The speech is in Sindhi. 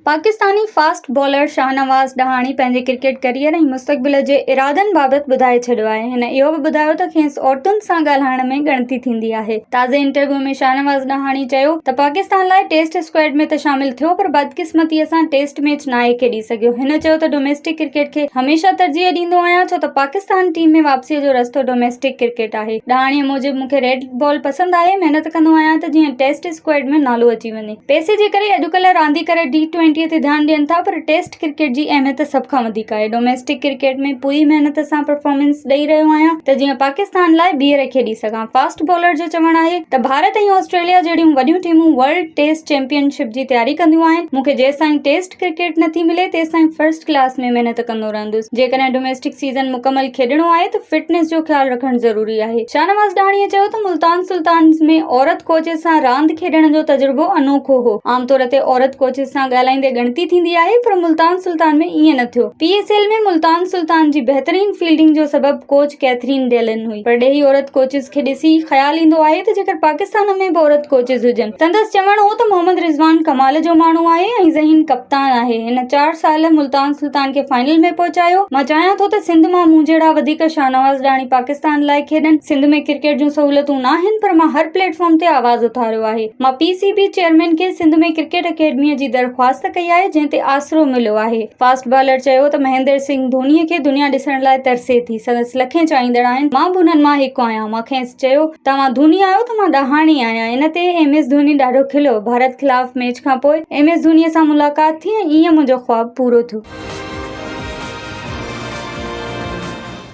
پاڪستاني فاسٽ بالر شاهنواز ڏاهاڻي پنهنجي ڪرڪيٽ ڪيريئر ۽ مستقبل جي ارادن بابت ٻڌائي ڇڏيو آهي. هن اهو به ٻڌايو ته کيس عورتن سان ڳالهائڻ ۾ ڳڻتي ٿيندي آهي. تازي انٽرويو ۾ شاهنواز ڏاهاڻي چيو ته پاڪستان لاء ٽيسٽ اسڪواڊ ۾ ته شامل ٿيو پر بدقسمتي سان ٽيسٽ ميچ ناهي کيڏي سگهيو. هن چيو ته ڊوميسٽڪ ڪرڪيٽ کي هميشه ترجيح ڏيندو آهيان ڇو ته پاڪستان ٽيم ۾ واپسي جو رستو ڊوميسٽڪ ڪرڪيٽ آهي. ڏاهاڻي موجب مون کي ريڊ بال پسند آهي، محنت ڪندو آهيان ته جيئن ٽيسٽ اسڪواڊ ۾ نالو اچي وڃي. پئسي جي ڪري اڄڪلهه رانديگر ٽي ٽوئنٽي تي ڌيان ڏين ٿا پر ٽيسٽ ڪرڪيٽ جي اهميت سڀ کان وڌيڪ آهي، ڊوميسٽڪ ڪرڪيٽ ۾ پوري محنت سان پرفارمنس ڏئي رهيو آهيان ته جيئن پاڪستان لاء ٻيهر کيڏي سگهان. فاسٽ بالر جو چوڻ آهي ته ڀارت ۽ آسٽريليا جهڙيون وڏيون ٽيمون ورلڊ ٽيسٽ چيمپيئن شپ جي تياري ڪنديون آهن، مون کي جيستائين ٽيسٽ ڪرڪيٽ نٿي ملي تيستائين فرسٽ ڪلاس ۾ محنت ڪندو رهندس، جيڪڏهن ڊوميسٽڪ سيزن مڪمل کيڏڻو آهي ته فٽنس جو خيال رکڻ ضروري آهي. شاهنواز ڏاهڻيء چيو ته ملتان سلطانز ۾ عورت ڪوچز سان راند کيڏڻ جو تجربو انوکو هو، عام طور تي عورت ڪوچز سان ڳالهائيندي ڳڻتي ٿيندي آهي پر ملتان سلطان ۾ ائين نه ٿيو. پي ايس ايل ۾ ملتان سلطان جي بهترين فيلڊنگ جو سبب ڪوچ ڪيٿرين ڊيلن هئي. پرڏيهي عورت ڪوچز کي ڏسي خيال ايندو آهي ته جيڪر پاڪستان ۾ به عورت ڪوچز هجن. سندس چوڻ هو ته محمد رضوان ڪمال جو ماڻهو آهي ۽ ذهين ڪپتان آهي، هن چار سال ملتان سلطان کي فائنل ۾ پهچايو، مان چاهيان ٿو ته سنڌ مان مون جهڙا وڌيڪ شاهنواز ڏاهڻي پاڪستان لاء کيڏن، سنڌ ۾ ڪرڪيٽ جون سهولتون ناهن پر مان هر پليٽ فارم تي آواز اٿاريو آهي، مان پي سي بي چيئرمين کي سنڌ ۾ ڪرڪيٽ اڪيڊمي جي درخواست ڪئي آهي جنهن تي آسرو مليو آهي. فاسٽ بالر چيو ته مهندر سنگهه ڌوني کي دنيا ڏسڻ لاء ترسي ٿي، سندس لکين چاهيندڙ آهن، مان به انهن مان هڪ آهيان، مان کيس چيو ته اوهان ڌوني آهيو ته مان ڏاهاڻي آهيان، ان تي ايم ايس ڌوني ڏاڍو کليو، ڀارت خلاف ميچ کانپوء ايم ايس ڌوني سان ملاقات ٿي ۽ ائين منهنجو خواب پورو ٿيو.